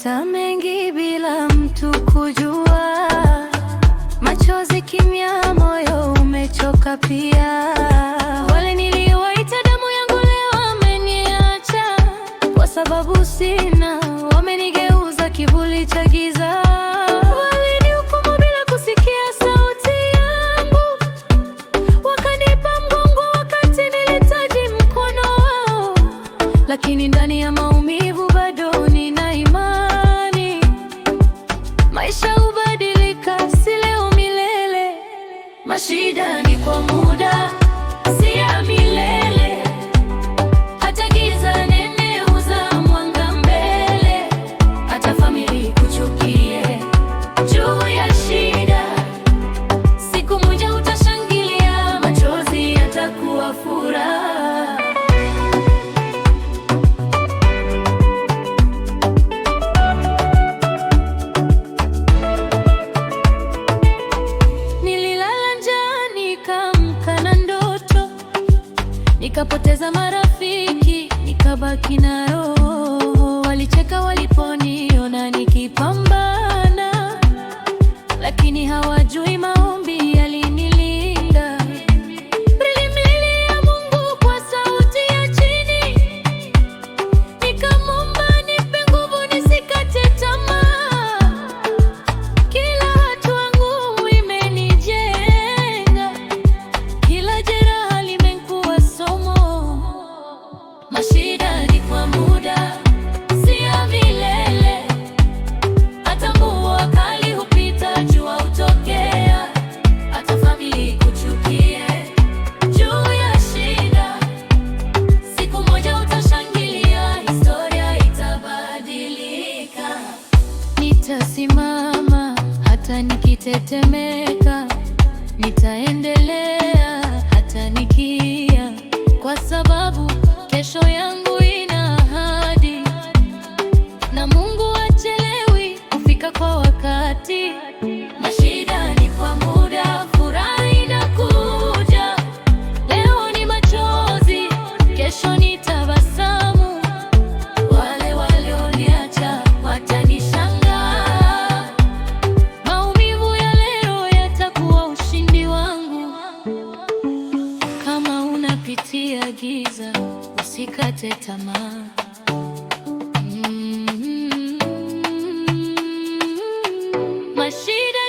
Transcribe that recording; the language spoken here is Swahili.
Nimepita mengi bila mtu kujua, machozi kimya, moyo umechoka pia. Wale niliowaita damu yangu leo wameniacha, kwa sababu sina, wamenigeuza kivuli cha giza. Walinihukumu bila kusikia sauti yangu, wakanipa mgongo wakati nilihitaji mkono wao, lakini ndani ya maumivu bado nina imani. Maisha hubadilika, si leo milele. Mashida ni kwa muda, si ya milele. Hata giza nene huzaa mwanga mbele. Hata familia ikuchukie juu ya shida, siku moja utashangilia, machozi yatakuwa furaha. Nililala njaa nikaamka na ndoto, nikapoteza marafiki, nikabaki na roho. Walicheka waliponiona nikipambana, lakini hawajui maombi yalinilinda. Nilimlilia Mungu kwa sauti ya chini, nikamwomba nipe nguvu nisikate tamaa. Kila hatua ngumu imenijenga, kila jeraha limekuwa somo. Mashida ni kwa muda, si ya milele. Hata mvua kali hupita, jua hutokea. Hata familia ikuchukie juu ya shida, siku moja utashangilia, historia itabadilika. Nitasimama hata nikitetemeka, nitaendelea hata nikilia, kwa sababu kesho yangu ina ahadi, na Mungu hachelewi kufika kwa wakati. Mashida ni kwa muda, furaha inakuja. Leo ni machozi, kesho ni tabasamu. Wale walioniacha watanishangaa. Maumivu ya leo yatakuwa ushindi wangu. Kama unapitia giza, usikate tamaa. Mashida